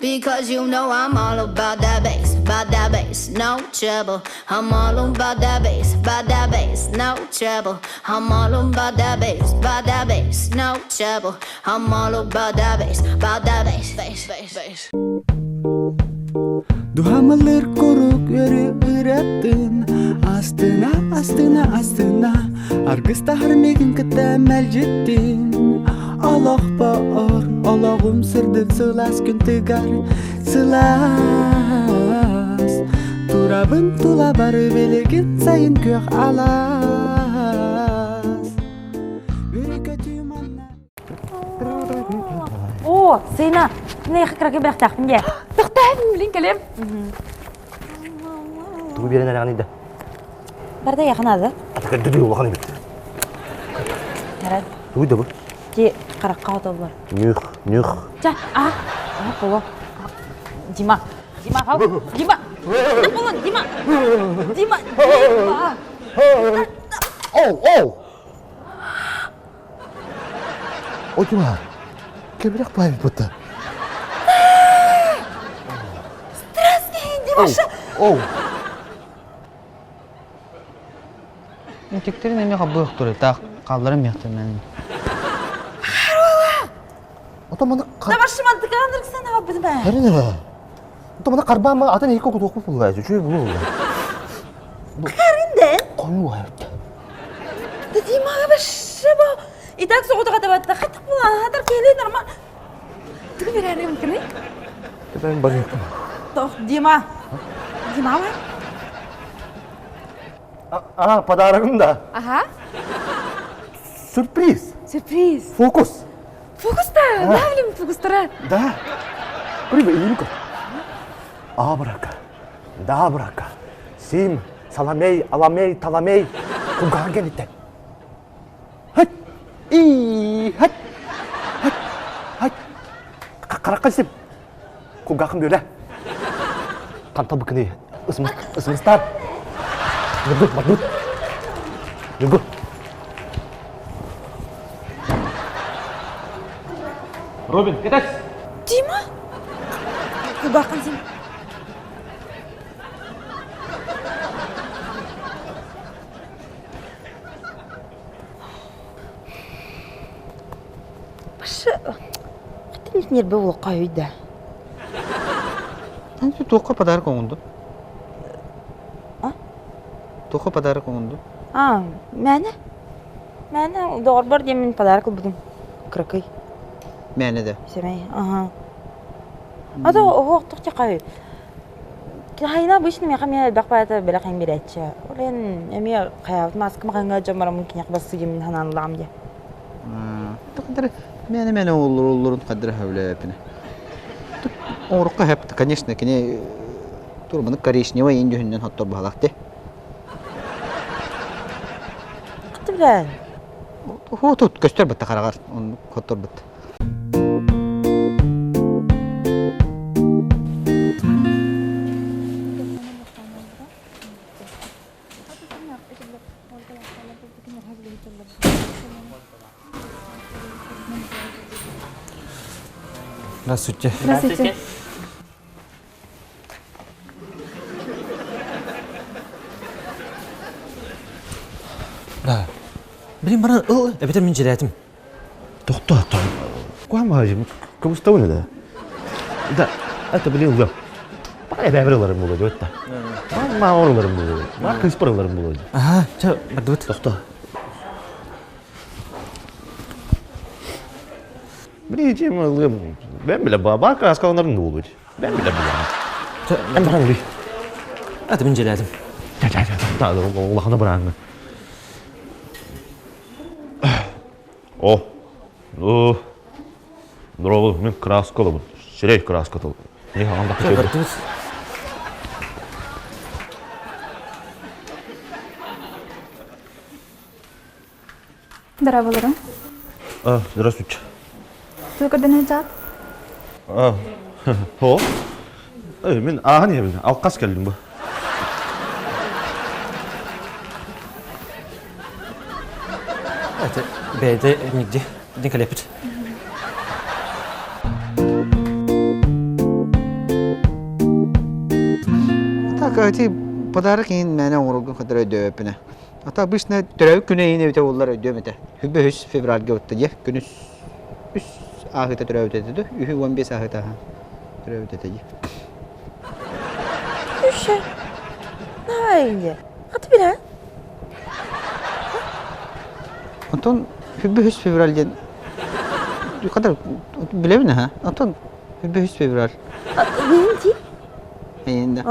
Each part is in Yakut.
Because you know I'm all about that bass, about that bass, no trouble. I'm all about that bass, about that bass, no trouble. I'm all about that bass, about that bass, no trouble. I'm all about that bass, about that bass, bass, bass, bass. Дуһамылыр курук өрү ыраттын Астына, астына, астына Аргыстаһар мигин кытта мэлдьиттин Олохпор олоҕум сырдык сылаас күн тыгар сылаас Турабын тула бары билигин сайын күөх алаас Бүрүкөтүү манна О, сына, мин кыракы бэхтээхпин дии. Тохтоон, билин кэлем. Тугу биэрэн эрэҕиний да? Барда яханаады. Ата көрдү улахан эбит. Нарад. Тугу да бу? Ти харакка отоллар. Нюх, нюх. Ча, а, а, боло. Дима, Дима, хал, Дима. Болон, Дима. Дима, Дима. Оу, оу. Ой, Дима, кэбирэх баайбыт бутта. Здравствуй, Димаша. Оу. Тектерин эми хабыах турар, таах хаалларым миэхтэн Ото маны Табашы мантыкаандырык санаба битме. Харина. Ото маны карбаама атын екі кутуохпут булла, үчүгэй булуу. Харинден. Хойуу айбыт. Да Димаға башыба. И так соҕотох атабатта хатык була хатар киһили норма. Тугу берәрим кини? Мен барыахпын. Тох, Дима. Дима бар. А, подарогым да. Ага. Сюрприз. Сюрприз. Фокус. Фокуста, да, билим фокустара. Да. Привет, Илюка. Абрака. Дабрака. Сим, Саламей, Аламей, Таламей. Кугаан кэнниттэн. Хат! И, хат! Хат! Хат! Харахха сип. Кулгаахым бүөлэ. Хантан бу күнү ысмыстар. Нургут, Мадут. Нургут. Робин, кэтэс! Дима? Кулгааххын син. Башы хатын нербе улака өйдө. Туохха подарок оҥордун? А? Туохха подарок оҥордун? А, мээнэ. Мээнэ доҕорбор диэммин подарок ылбытым. Кыракый. Мээнэ да. Сэмэй, ага. А то оһоохтук чакай. Хайна обычно миэхэ эмиэ элбэх баайта бэлэх иһин биэрээччи. Ол иһин эмиэ хайаабыт мааскам хаҥҥа дьон бараммын киниэхэ барсыгым санаан ыллаҕым дии. Тахадары мээнэ-мээнэ оллурун хаддара сөбүлээбэппинэ. Оҥорукка сөп, конечно, кини турбаны коричневый иин дьүһүнүнэн хоттор баһалаах дии. Хатты билэн. Ху тут көстөр бытта хараҕар, оннук хоттор бытта. Здравствуйте. Здравствуйте. Да. Блин, баран ыл, эбэтэр мин дьиэлээтим. Тохто, Куама, кыбыстабын да. Да, это блин ылыам. Баҕа эбээбэр ыларым буолуо диэбит да. Маама ыларым буолуо. Ма кыыспар ыларым буолуо. Аха, чэ, бардыбыт. Тохто. Блин, чем ылыам. Бэм билэ баба краскаланарын буолуо. Бэм билэ буолуо. Эм баран улуй. Это мин дьиэлээтим. Ча-ча-ча, улахана бырааҥҥа. О, ну, здорово, мин краска ылабын. Сирэй краска тыл. Не хаҥан Бардыбыт. Здравствуйте. А, здравствуйте. Тугу көрдөнө сылдьаҕыт? А, о, мин ааһан иһэбин, алкас кэллим бу. Это бэйэтэ нигде дин кэлэппит. Так, эти подарок иһин мээнэ оҥороргун кытары өйдөөбөппүнэ. Ата обычно төрөөбүт күнэ иһин эбитэ буоллар өйдүөм этэ. Хүбэ үс февральга бытта дьэ күнүс үс ааһыыта төрөөбүт этэ дуу? Үһү 15 ааһыыта төрөөбүт этэ дии. Үше. Наайынде. Хаты билэ. Онтон хүбэ үс февраль диэн Хатар билэбин аха. Онтон хүбэ үс февраль. Билин ти? Эйэнде.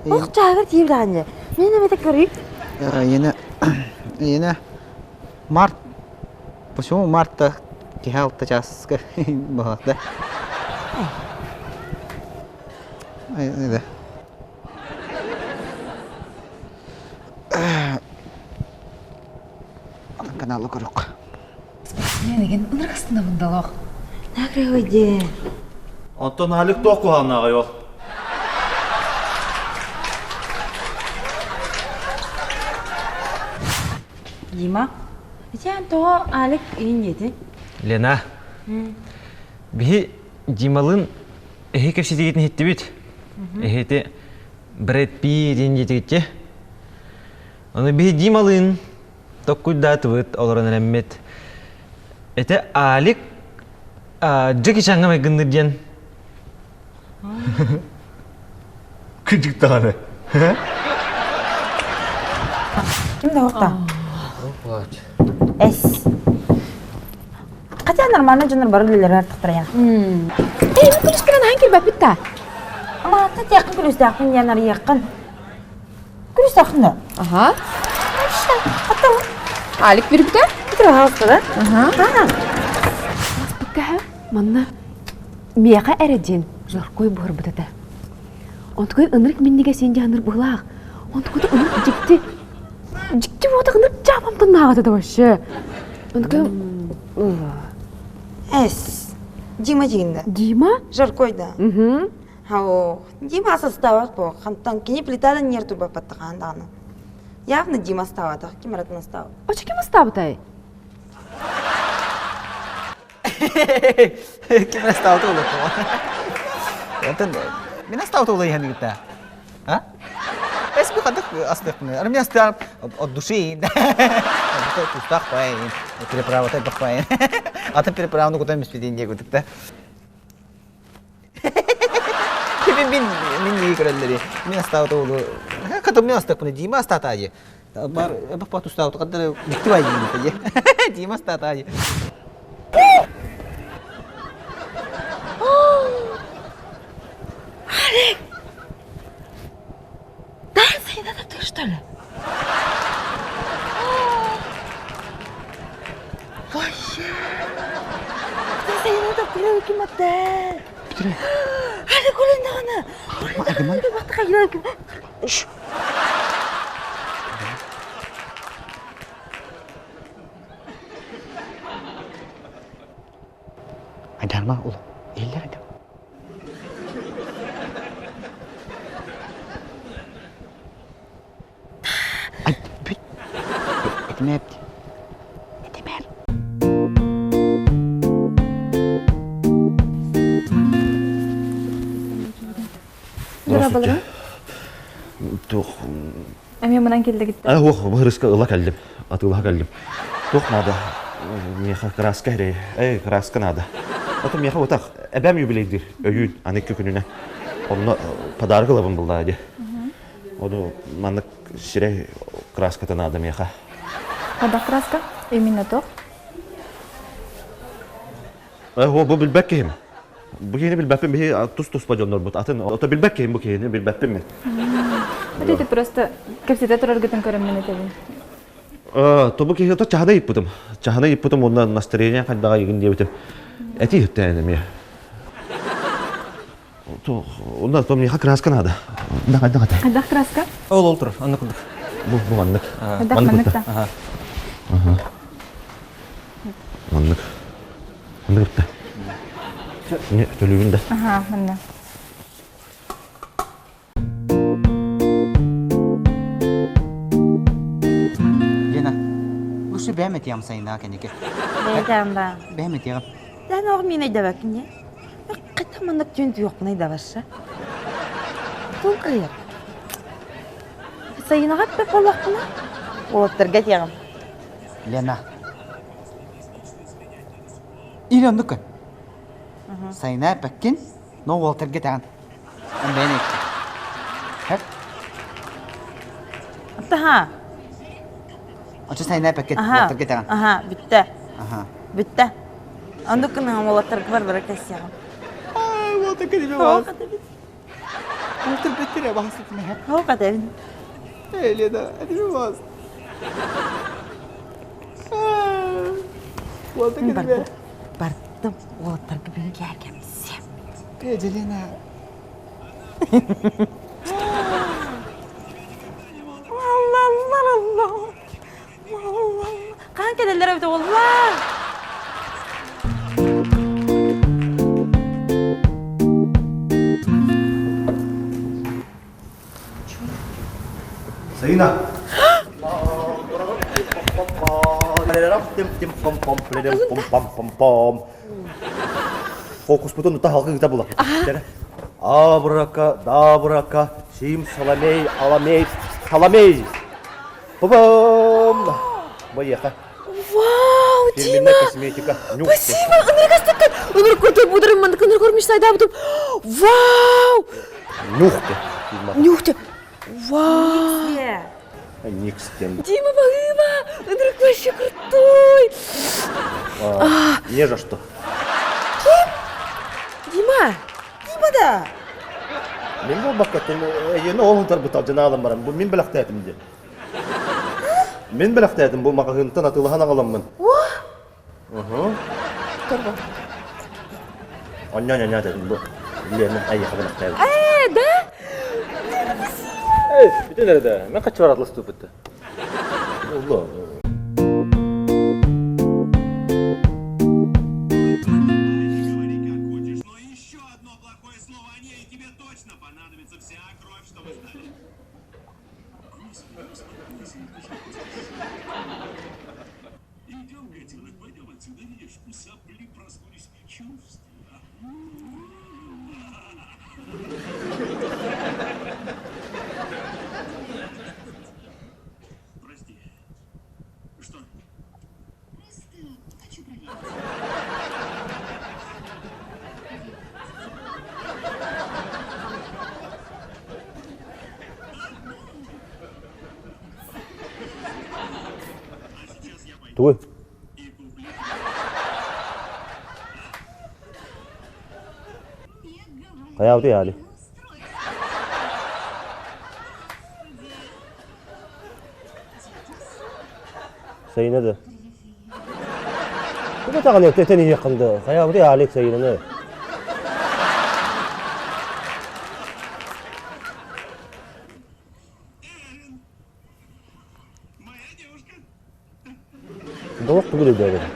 Ох чаагыр тиийбит аанньа. Мен эмэтэ көрүй. Йене йене март почему марта киһи алта чааска баҕарда. Ай Каналы көрүк. Мен еген ынырық астынабын далох. Накрывай Онтон Алик туох куһаҕаннааҕый ол? Дима, сен тоҕо Алик иин диэтин? Лена, биһи Дималыын эһи кэпсэтиигитин иһиттибит. Эһити Брэд Питт диэтигитчи. Ону биһи Дималыын Токкуйдаатыбыт, олорон эрэммит. Ити Алик Джеки Чаҥҥа майгынныыр диэн. Кыдьык даҕаны. Ким да уохта? Эс. Хотя нормально дьоннор бары үлэлэрэ артыктара я. Эй, бу күлүскүнэн аһан кирбэппит та. Маата тиэххин күлүстээхпин диэн арыйыаххын. Күлүстээххин да? Ага. Потом. Алик бүрбүтэ? Пожалуйста, да? Ага. Аспыкка манна миэхэ эрэ диэн жаркой буһарбыт этэ. Онтукай ынырык миннигэ син дьаһаныр быһылаах. Онтукута ынырык дьикти дьикти буотах ынырык дьаабамтан нааҕата да вообще. Онтукай Эс. Дима дигинде. Дима? Жаркой да. Угу. О, Дима состава по хантан кини плитадан нер турба паттахан даҕаны. Явно Дима ставатах, ким эрэ стават. Очо ким ставытай? Ким ставыта олох. Онтон мен ставыта олой ханигыта. А? Эс би хадык астык Ар мен астар от души. Тустах пай, переправа тай бакпай. Атын переправаны кутан миспедин диye кутук да. Мин мин мин дии көрөллөри. Мин астаабыта улу. Катым мен астакпын Дима астаата дии. Бар бапа тустаабыта каддар дикти бай дии. Дима астаата дии. Алик! Дай это ты что ли? Вообще! Ты таптыыр ким атта? Али көрөн даҕаны. Айдарма улу. Эллер айдар. Ай, бүт. Этимээп. Этимээр. Здравствуйте. Туох Эмиэ мынан кэллигит. А, ох, быһырыска ыла кэллим. Атыылаһа кэллим. Туох надо? Миэхэ краска эрэй. Эй, краска надо. Ото миэхэ утах эбэм юбилейдир өйүүн аны икки күнүнэ. Онно подарок ылабын буллаа дии. Ону маннык сирэй краската надо миэхэ. Хадах краска? Именно то? О, бу билбэт киһим. Бу киһини билбэппин биһи тус-туспа дьоннорбут. Атын ото билбэт киһим бу киһини билбэппин мин. Вот это просто кэпсэтэ тураргытын көрөммүн этэбин. То бу киһи то чаһына ыйыппытым. Чаһына ыйыппытым уонна настроение хайдаҕа игин диэбитим. Эти иһиттээн эмиэ. Онно то миэхэ краска надо. Да, хайдах это? Хайдах краска? Ол ол турар, онно курдук. Бу бу маннык. Хайдах маннык та? Ага. Маннык. Маннык та. Не, төлүүбүн да. Ага, манна. Лена, лучше бэм этиэм сайынаа кэнники. Бэйэтээм ба. Бэм этиэҕим. Дан оҕо миин өйдөбөккүн дии. Хата маннык түүн туйуохпунай да барса. Туох кыайар? Сайынаҕа эппэт буоллахпына, уолаттарга этиэҕим. Лена. Или оннук көр. Сайына эппэккин, но уолаттарга этэҕин. Эн бэйэн эттин. Хэп. Таһаа. Оччо сайына эппэккин, уолаттарга этэҕин. Аха, бүттэ. Аха. Бүттэ. Оннук гынан уолаттарга бар-бара кэссиэҕим. Уолаттарга диме баас. Уолаттар бэттэрэ баас этимэ. Хоох этэбин. Эй, Лена, этиме баас. Уолаттарга диме. Бардым. Уолаттарга бүгүн кээкэмсиэм. Эй, Лена. Алла, алла, алла. Хаһан кэлэллэр эбит уоллар? Сайына. Фокуспутун ута халкы гыта була. Абрака, дабрака, сим саламей, аламей, саламей. Папам! Поехали. Вау, Фирменная Дима! косметика. Спасибо! Ынырык астыккын! Ынырык крутой будырым мандык ынырык көрмеш сайдабытым. Вау! Нюхте. Нюхте. Вау! Никс тем. Дима, баһыыба! Ынырык вообще крутой! Не за что. Дима! Дима да! Мин буолбаккатын, эйиэнэ ол ытарбыт алдьанаалан баран, бу мин бэлэхтээтим диэн. Мин бэлэхтээтим бу маҕаһыынтан атыылаһан аҕаламмын. Уһу. Онньо-ньо-ньо дедим бу. Лена айыха бэлэхтээбит. Ээ, да? Эй, бүтүн эрэ да. Мен каччы баратлас туппутта. Улла. Тугуй? Хайаабытый Али? Сайына да. Тугу таҕаны өттөтөн иһиэххин да. Хайаабытый Алик Сайынаны? Долох тугу өйдөөбөтүм.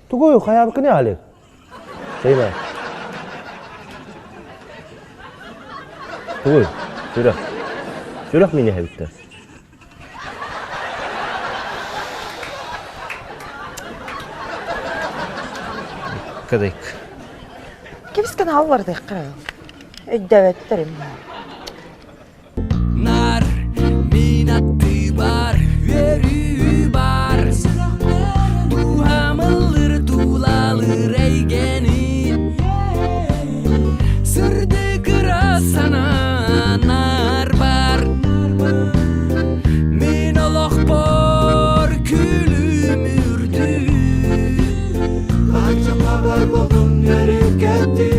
Тугу хайаабыккыный Алик? Сайына. Тугуй? Сүрэх. Сүрэх миинэ эбиттэ. Кадайк. Кэбис канал бардыахха. Өйдөөбөттөр им. Нар мин аттыбар үөрүү бар Дууһамылыр тулалыр эйгэни Сырдык ыра санаанар бар Мин олохпор күлүм үрдүү Барчаға бар болдун өрүкөттүү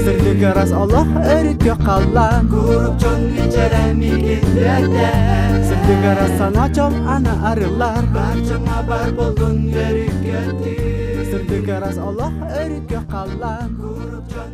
Сырдык ырас олох өрүккө халлаан Курук дьон мичээрэ миигин үөрдэ Сырдык ырас санаа чол ана арыллар Барчаҥа бар болдун өрүкөттүү Сырдык ырас олох өрүккө халлаан Курук дьон